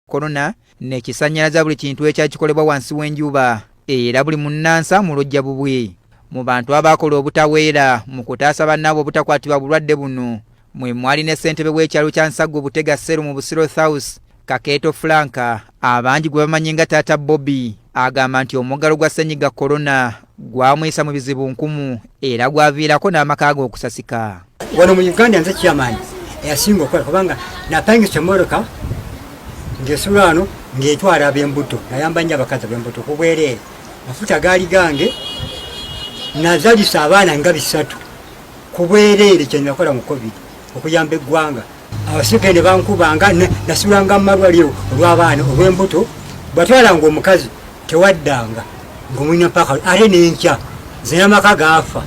Korona nekisannyalaza buli kintu ekyakikolebwa wansi w'enjuba, era buli munnansi amulojja bubwe. Mu bantu abaakola obutaweera mu kutaasa bannaabwe obutakwatibwa bulwadde buno mwe mwali ne ssentebe w'ekyalo kya Nsaggu Butega Sseru mu Busiro South, Kakeeto Frank, abangi gwe bamanyi nga Taata Bobi, agamba nti omuggalo gwa Ssennyiga Korona gwamuyisa mu bizibu nkumu era gwaviirako n'amaka ge okusasika. Wano mu Uganda nze chairman eyasinga okukola, kubanga napangisa emmotoka ng'esula wano ng'etwala ab'embuto, nayamba nnyo abakazi ab'embuto ku bwereere, mafuta gaali gange, nazalisa abaana nga 300 ku bwereere. Kye nakola mu COVID okuyamba eggwanga, abasirikale ne bankubanga, nasulanga mu malwaliro olw'abaana olw'embuto. Bwatwalanga omukazi tewaddanga ng'omulina paka ate n'enkya nze n'amaka gaafa.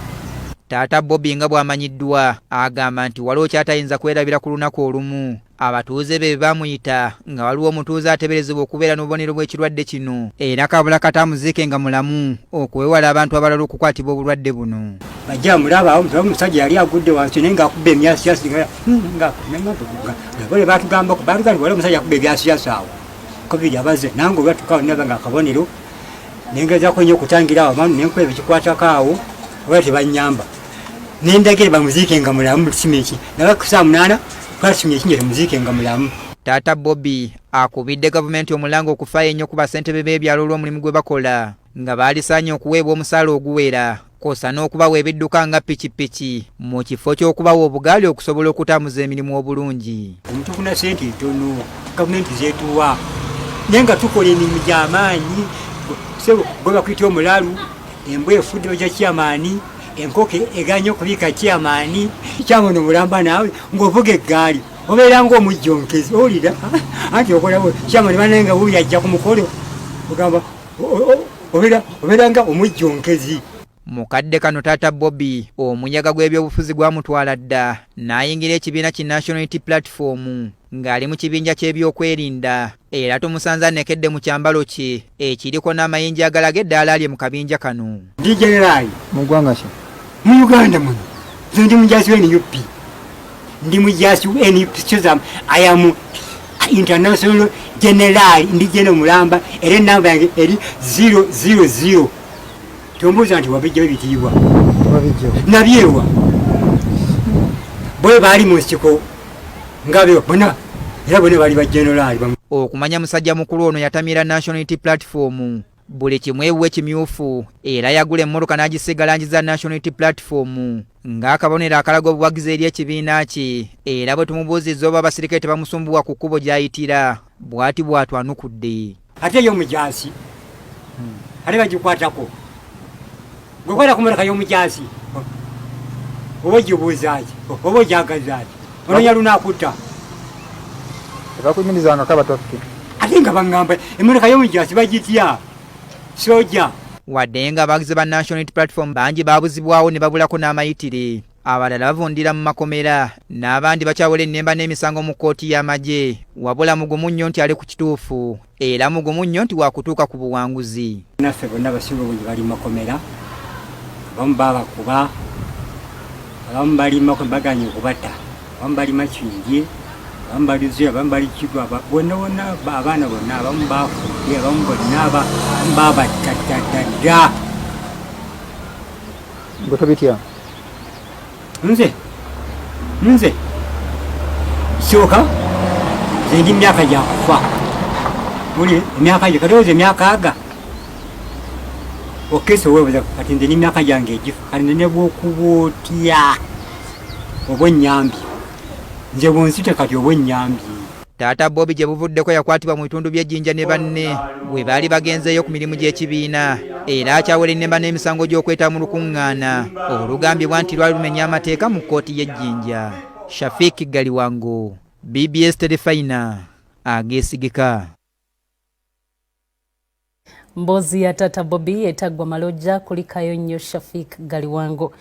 Taata Bobi nga bw'amanyiddwa agamba nti waliwo ky'atayinza kwerabira ku lunaku olumu abatuuze be bamuyita nga waliwo omutuuze ateeberezebwa okubeera n'obubonero bw'ekirwadde kino, era kabula kata amuziike nga mulamu okwewala abantu abalala okukwatibwa obulwadde buno. Bajja mulaba awo omusajja yali agudde wansi naye ng'akuba emyasiyasi nga bole batugambako batugamba wali omusajja akuba ebyasiyasi awo COVID abaze nange olwatukawo naba nga akabonero nengezaako nnyo okutangira awo abantu nenkuba ebikikwatako awo oba tebanyamba nendagire bamuziike nga mulamu. Tusima eki naye ku saa 8 twasumye ekinyo temuziike nga mulamu. Taata Bobi akubidde gavumenti omulanga okufaayo ennyo ku bassentebe b'ebyalo olw'omulimu gwe bakola, nga baalisaanye okuweebwa omusaala oguwera kw'ossa n'okubawa ebidduka nga pikipiki mu kifo ky'okubawa obugaali okusobola okutambuza emirimu obulungi. Tufuna sente ntono gavumenti zetuwa, naye nga tukola emirimu gy'amaanyi. Sebo gwe bakuyita omulalu, embwa efudde bajja kyamaani, enkoko eganye okubiika kyamaani kyamono mulamba, naawe ng'ovuga eggaali obeera ng'omujjonkezi owulira anti okolawo kyamani banaye nga wuuyo ajja ku mukolo ogamba obeera nga omujjonkezi. Mu kadde kano Taata Bobi omuyaga gw'ebyobufuzi gwamutwala dda n'ayingira ekibiina ki National Unity Platform ng'ali mu kibinja ky'ebyokwerinda, era tumusanze anekedde mu kyambalo kye ekiriko n'amayinja agalaga eddaala lye mu kabinja kano. Ndi generali. Mu ggwanga ki? Mu Uganda muno. Nze ndi mujasi wa NUP, ndi mujasi wa NUP. Kyoza I am international general, ndi general mulamba, era enamba yange eri 000. Tombuuza nti wabijjawo ebitiibwa. Wabijjawo? Nabyewa bwe baali mu nsiko nga be bonna, era bonna baali bagenerali. Okumanya musajja mukulu ono yatamira National Unity Platform buli kimu ewuwe kimyufu, era yagula emmotoka n'agisiiga langi za National Unity Platform ng'akabonero akalaga obuwagizi eri ekibiina kye. Era bwe tumubuuzizza oba abasirikale tebamusumbuwa ku kkubo gy'ayitira, bw'ati bw'atwanukudde. Ate ey'omujaasi ate bagikwatako, gwekwata ku motoka y'omujaasi oba ogibuuza ki oba ogyagaza ki ononya lunakutta. Tebakuyimirizangako abataffe? Ate nga baŋŋamba emmotoka y'omujaasi bagitya soja. Wadde nga abawagizi ba National Unity Platform bangi baabuzibwawo ne babulako n'amayitire, abalala bavundira mu makomera, n'abandi bakyawera ennemba n'emisango mu kkooti y'amagye, wabula mugumu nnyo nti ali ku kituufu era mugumu nnyo nti wakutuuka ku buwanguzi. Naffe bonna abasinga obungi bali mu makomera, abamu babakuba, abamu bali mu baganye okubatta, abamu bali Makindye, abamu bali Luzira, abamu bali Kigwa, bonna bonna abaana bonna abamu bafudde, abamu bonna abamu babattaddadda. Gwe tobitya? Nze sooka nze ndi myaka gyakufa muli emyaka gye katowooza emyaka aga okesa owebuza kati nze nemyaka gyange egifa kati nze nebwokuba otya oba onnyambye nze bwonsite kati oba onnyambye. Taata Bobi gye buvuddeko yakwatibwa mu bitundu by'Ejjinja ne banne bwe baali bagenzeeyo ku mirimu gy'ekibiina, era akyawera ennemba n'emisango gy'okweta mu lukuŋŋaana olugambibwa nti lwali lumenya amateeka mu kkooti y'Ejjinja. Shafik Galiwango, BBS Terefayina, ageesigika. Mboozi ya Taata Bobi etaggwa malojja, kulikayo nnyo Shafik Galiwango.